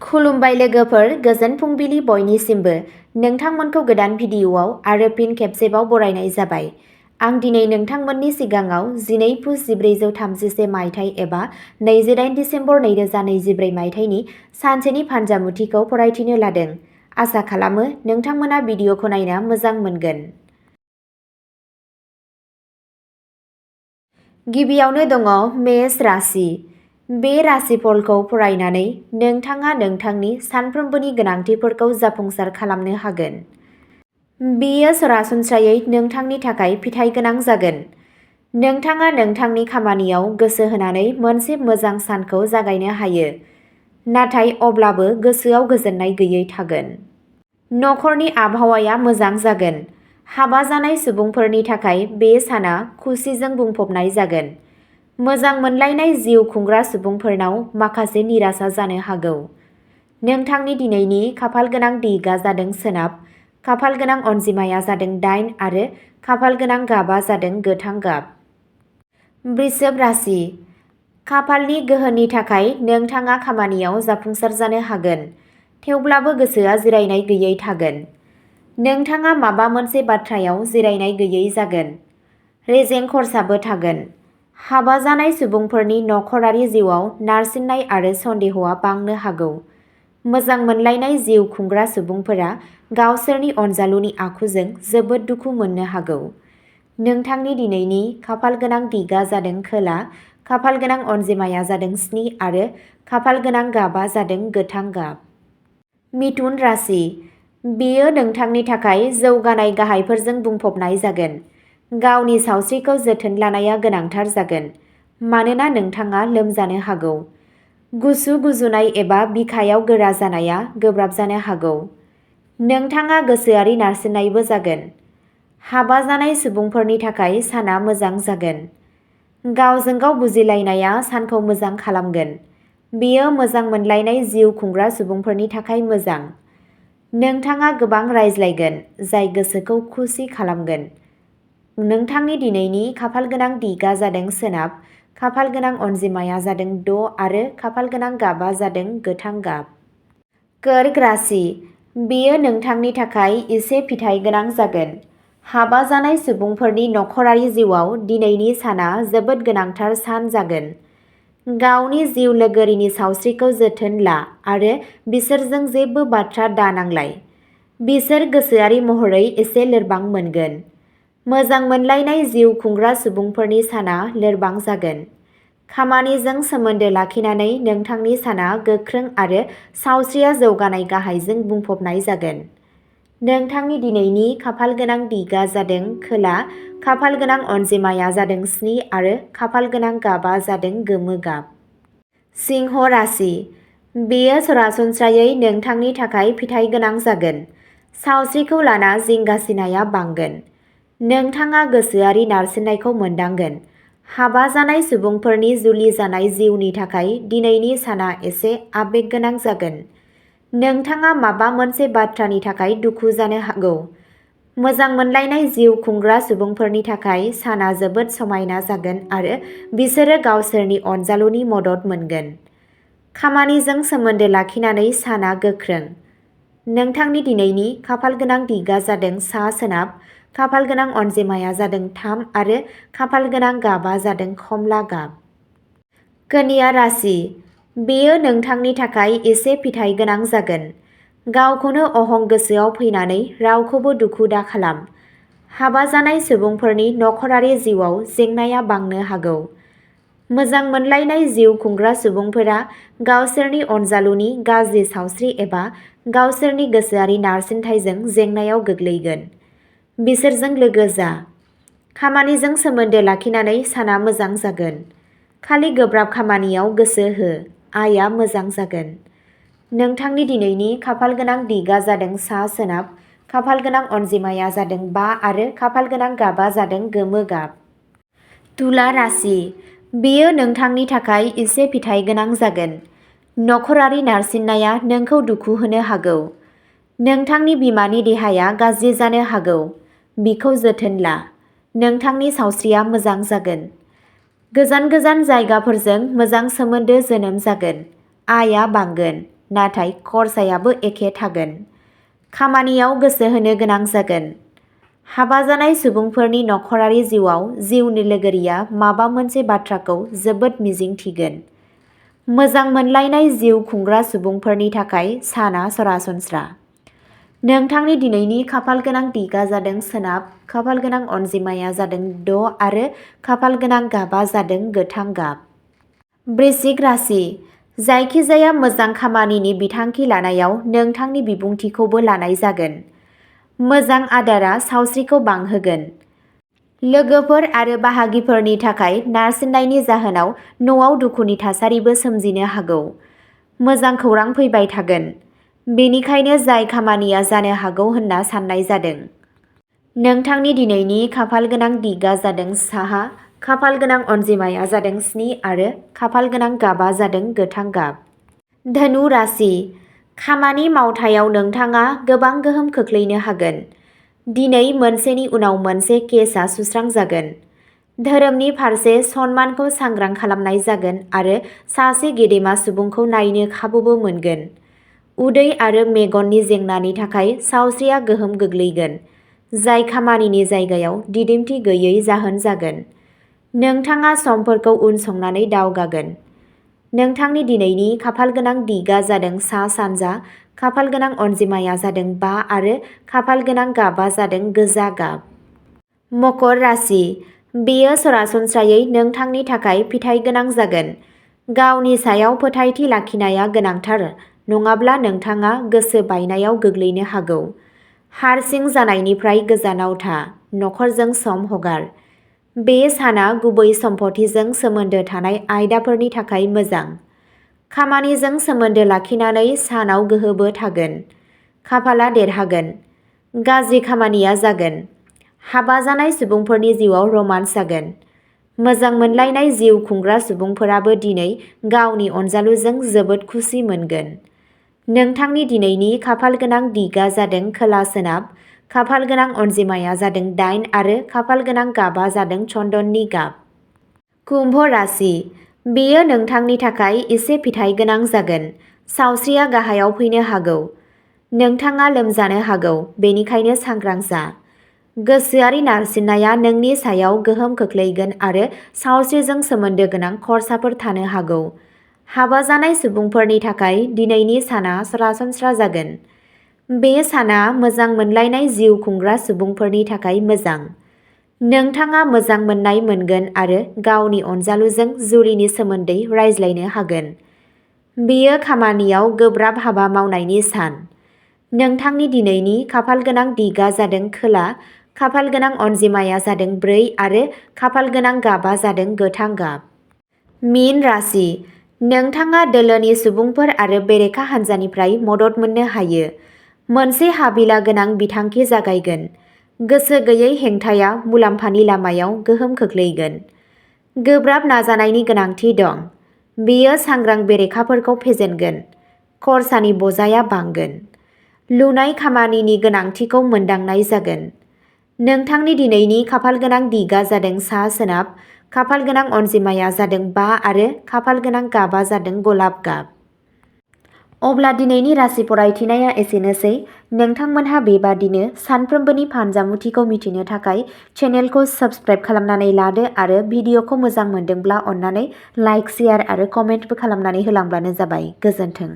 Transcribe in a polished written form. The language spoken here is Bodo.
खुलुमबाय लोगोफोर, गोजोन फुंबिलि बयनिसिमबो। नोंथांमोनखौ गोदान भिडिअआव आरो फिन खेबसेबाव बरायनाय जाबाय। आं दिनै नोंथांमोननि सिगाङाव 12 पुस 1433 मायथाइ एबा 28 दिसेम्बर 2024 मायथाइनि सानसेनि फानजामुथिखौ फरायथिनो लादों। आसा खालामो नोंथांमोना भिडिअखौ नायना मोजां मोनगोन। गिबियावनो दङ मेष राशि। बे राशिफलखौ फरायनानै नोंथाङा नोंथांनि सानफ्रोमबोनि गोनांथिफोरखौ जाफुंसार खालामनो हागोन। बेयो सरासनस्रायै नोंथांनि थाखाय फिथाइ गोनां जागोन। नोंथाङा नोंथांनि खामानियाव गोसो होनानै मोनसे मोजां सानखौ जागायनो हायो, नाथाय अब्लाबो गोसोआव गोजोननाय गैयै थागोन। नखरनि आबहावाया मोजां जागोन। हाबा जानाय सुबुंफोरनि थाखाय बे साना खुसिजों बुंफबनाय जागोन। मोजां मोनलायनाय जिउ खुंग्रा सुबुंफोरनाव माखासे निराशा जानो हागौ। नोंथांनि दिनैनि खाफालगोनां दिगआ जादों सोनाब, खाफालगोनां अनजिमाया जादों 8 आरो खाफालगोनां गाबआ जादों गोथां गाब। वृषभ राशि। खाफालनि गोहोनि थाखाय नोंथाङा खामानियाव जाफुंसार जानो हागोन, थेवब्लाबो गोसोआ जिरायनाय गैयै थागोन। नोंथाङा माबा मोनसे बाथ्रायाव जिरायनाय गैयै जागोन। रेजें खरसाबो थागोन। हाबा जानाय सुबुंफोरनि नखरारि जिउआव नारसिननाय आरो सन्देहआ बांनो हागौ। मोजां मोनलायनाय जिउ खुंग्रा सुबुंफोरा गावसोरनि अनजालुनि आखुजों जोबोद दुखु मोननो हागौ। नोंथांनि दिनैनि खाफालगोनां दिगआ जादों खोला, खाफालगोनां अनजिमाया जादों 7 आरो खाफालगोनां गाबआ जादों गोथां गाब। मिथुन राशि। बेयो नोंथांनि थाखाय जौगानाय गाहायफोरजों बुंफबनाय जागोन। गावनि सावस्रिखौ जोथोन लानाया गोनांथार जागोन, मानोना नोंथाङा लोमजानो हागौ। गुसु गुजुनाय एबा बिखायाव गोरा जानाया गोब्राब जानो हागौ। नोंथाङा गोसोआरि नारसिननायबो जागोन। हाबा जानाय सुबुंफोरनि थाखाय साना मोजां जागोन। गावजों गाव बुजिलायनाया सानखौ मोजां खालामगोन। बेयो मोजां मोनलायनाय जिउ खुंग्रा सुबुंफोरनि थाखाय मोजां। नोंथाङा गोबां रायज्लायगोन, जाय गोसोखौ खुसि खालामगोन। नोंथांनि दिनैनि खाफालगोनां दिगआ जादों सोनाब, खाफालगोनां अनजिमाया जादों 6 आरो खाफालगोनां गाबआ जादों गोथां गाब। कर्क राशि। बेयो नोंथांनि थाखाय एसे फिथाइ गोनां जागोन। हाबा जानाय सुबुंफोरनि नखरारि जिउआव दिनैनि साना जोबोद गोनांथार सान जागोन। गावनि जिउ लोगोरिनि सावस्रिखौ जोथोन ला आरो बिसोरजों जेबो बाथ्रा दानांलाय। बिसोर गोसोआरि महरै एसे लोरबां मोनगोन। मोजां मोनलायनाय जिउ खुंग्रा सुबुंफोरनि साना लोरबां जागोन। खामानिजों सोमोन्दो लाखिनानै नोंथांनि साना गोख्रों आरो सावस्रिया जौगानाय गाहायजों बुंफबनाय जागोन। नोंथांनि दिनैनि खाफालगोनां दिगआ जादों खोला, खाफालगोनां अनजिमाया जादों 7 आरो खाफालगोनां गाबआ जादों गोमो गाब। सिंह राशि। बेयो सरासनस्रायै नोंथांनि थाखाय फिथाइ गोनां जागोन। सावस्रिखौ लाना जिंगासिनाया बांगोन। नोंथाङा गोसोआरि नारसिननायखौ मोनदांगोन। हाबा जानाय सुबुंफोरनि जुलि जानाय जिउनि थाखाय दिनैनि साना एसे आबेग गोनां जागोन। नोंथाङा माबा मोनसे बाथ्रानि थाखाय दुखु जानो हागौ। मोजां मोनलायनाय जिउ खुंग्रा सुबुंफोरनि थाखाय साना जोबोद समायना जागोन आरो बिसोरो गावसोरनि अनजालुनि मदद मोनगोन। खामानिजों सोमोन्दो लाखिनानै साना गोख्रों। नोंथांनि दिनैनि खाफालगोनां दिगआ जादों सा-सोनाब, खाफालगोनां अनजिमाया जादों 3 आरो खाफालगोनां गाबआ जादों खमला गाब। कन्या राशि। बेयो नोंथांनि थाखाय एसे फिथाइ गोनां जागोन। गावखौनो अहं गोसोआव फैनानै रावखौबो दुखु दाखालाम। हाबा जानाय सुबुंफोरनि नखरारि जिउआव जेंनाया बांनो हागौ। मोजां मोनलायनाय जिउ खुंग्रा सुबुंफोरा गावसोरनि अनजालुनि गाज्रि सावस्रि एबा गावसोरनि गोसोआरि नारसिनथायजों जेंनायाव गोग्लैगोन। बिसोरजों लोगो जा। खामानिजों सोमोन्दो लाखिनानै साना मोजां जागोन। खालि गोब्राब खामानियाव गोसो हो, आयआ मोजां जागोन। नोंथांनि दिनैनि खाफालगोनां दिगआ जादों सा-सोनाब, खाफालगोनां अनजिमाया जादों 5 आरो खाफालगोनां गाबआ जादों गोमो गाब। तुला राशि। बेयो नोंथांनि थाखाय एसे फिथाइ गोनां जागोन। नखरारि नारसिननाया नोंखौ दुखु होनो हागौ। नोंथांनि बिमानि देहाया गाज्रि जानो हागौ। बिखौ जोथोन ला। नोंथांनि सावस्रिया मोजां जागोन। गोजान गोजान जायगाफोरजों मोजां सोमोन्दो जोनोम जागोन। आयआ बांगोन। नाथाय खरसायाबो एखे थागोन। खामानियाव गोसो होनो गोनां जागोन। हाबा जानाय सुबुंफोरनि नखरारि जिउआव जिउनि लोगोरिया माबा मोनसे बाथ्राखौ जोबोद मिजिंथिगोन। मोजां मोनलायनाय जिउ खुंग्रा सुबुंफोरनि थाखाय साना सरासनस्रा। नोंथांनि दिनैनि खाफाल गोनां दिगा जादों सोनाब, खाफाल गोनां अनजिमाया जादों 6 आरो खाफाल गोनां गाबा जादों गोथां गाब। वृश्चिक राशि। जायखिजाया मोजां खामानिनि बिथांखि लानायाव नोंथांनि बिबुंथिखौबो लानाय जागोन। मोजां आदारा सावस्रिखौ बांहोगोन। लोगोफोर आरो बाहागिफोरनि थाखाय नारसिननायनि जाहोनाव न'आव दुखुनि थासारिबो सोमजिनो हागौ। मोजां खौरां फैबाय थागोन। बेनिखायनो जाय खामानिया जानो हागौ होनना साननाय जादों। नोंथांनि दिनैनि खाफाल गोनां दिगा जादों साहा, खाफाल गोनां अनजिमाया जादों 7 आरो खाफाल गोनां गाबा जादों गोथां गाब। धनु राशि। खामानि मावथायाव नोंथाङा गोबां गोहोम खोख्लैनो हागोन। दिनै मोनसेनि उनाव मोनसे केसआ सुस्रांजागोन। धोरोमनि फारसे सनमानखौ सांग्रां खालामनाय जागोन आरो सासे गेदेमा सुबुंखौ नायनो खाबुबो मोनगोन। उदै आरो मेगननि जेंनानि थाखाय सावस्रिया गोहोम गोग्लैगोन, जाय खामानिनि जायगायाव दिदोमथि गैयै जाहोन जागोन। नोंथाङा समफोरखौ उनसंनानै दावगागोन। नोंथांनि दिनैनि खाफाल गोनां दिगा जादों सा-सानजा, खाफाल गोनां अनजिमाया जादों 5 आरो खाफाल गोनां गाबा जादों गोजा गाब। मकर राशि। बेयो सरासनस्रायै नोंथांनि थाखाय फिथाइ गोनां जागोन। गावनि सायाव फोथायथि लाखिनाया गोनांथार, नङाब्ला नोंथाङा गोसो बायनायाव गोग्लैनो हागौ। हारसिं जानायनिफ्राय गोजानाव था, नखरजों सम हगार। बे साना गुबै सम्पथिजों सोमोन्दो थानाय आयदाफोरनि थाखाय मोजां। खामानिजों सोमोन्दो लाखिनानै सानाव गोहोबो थागोन। खाफाला देरहागोन। गाज्रि खामानिया जागोन। हाबा जानाय सुबुंफोरनि जिउआव रमान्स जागोन। मोजां मोनलायनाय जिउ खुंग्रा सुबुंफोराबो दिनै गावनि अनजालुजों जोबोद खुसि मोनगोन। नोंथांनि दिनैनि खाफाल गोनां दिगा जादों खोला-सोनाब, खाफाल गोनां अनजिमाया जादों 8 आरो खाफाल गोनां गाबा जादों चन्दननि गाब। कुम्भ राशि। बेयो नोंथांनि थाखाय एसे फिथाइ गोनां जागोन। सावस्रिया गाहायाव फैनो हागौ। नोंथाङा लोमजानो हागौ, बेनिखायनो सांग्रां जा। गोसोआरि नारसिननाया नोंनि सायाव गोहोम खोख्लैगोन आरो सावस्रिजों सोमोन्दो गोनां खरसाफोर थानो हागौ। हाबा जानाय सुबुंफोरनि थाखाय दिनैनि साना सरासनस्रा जागोन। बे साना मोजां मोनलायनाय जिउ खुंग्रा सुबुंफोरनि थाखाय मोजां। नोंथाङा मोजां मोननाय मोनगोन आरो गावनि अनजालुजों जुलिनि सोमोन्दै रायज्लायनो हागोन। बेयो खामानियाव गोब्राब हाबा मावनायनि सान। नोंथांनि दिनैनि खाफाल गोनां दिगा जादों खोला, खाफाल गोनां अनजिमाया जादों 4 आरो खाफाल गोनां गाबा जादों गोथां गाब। मीन राशि। नोंथाङा दोलोनि सुबुंफोर आरो बेरेखा हान्जानिफ्राय मदद मोननो हायो। मोनसे हाबिला गोनां बिथांखि जागायगोन। गोसो गैयै हेंथाया मुलाम्फानि लामायाव गोहोम खोख्लैगोन। गोब्राब नाजानायनि गोनांथि दं। बेयो सांग्रां बेरेखाफोरखौ फेजेनगोन। खरसानि बजाया बांगोन। लुनाय खामानिनि गोनांथिखौ मोनदांनाय जागोन। नोंथांनि दिनैनि खाफाल गोनां दिगा जादों सा-सोनाब, खाफाल गोनां अनजिमाया जादों 5 आरो खाफाल गोनां गाबा जादों गलाब गाब। अब्ला दिनैनि राशि फरायथिनाया एसेनोसै। नोंथांमोनहा बेबादिनो सानफ्रोमबोनि फानजामुथिखौ मिथिनो थाखाय चेनेलखौ साबस्क्राइब खालामनानै लादो आरो भिडिअखौ मोजां मोनदोंब्ला अन्नानै लाइक, शेयार आरो कमेन्टबो खालामनानै होलांब्लानो जाबाय। गोजोन्थों।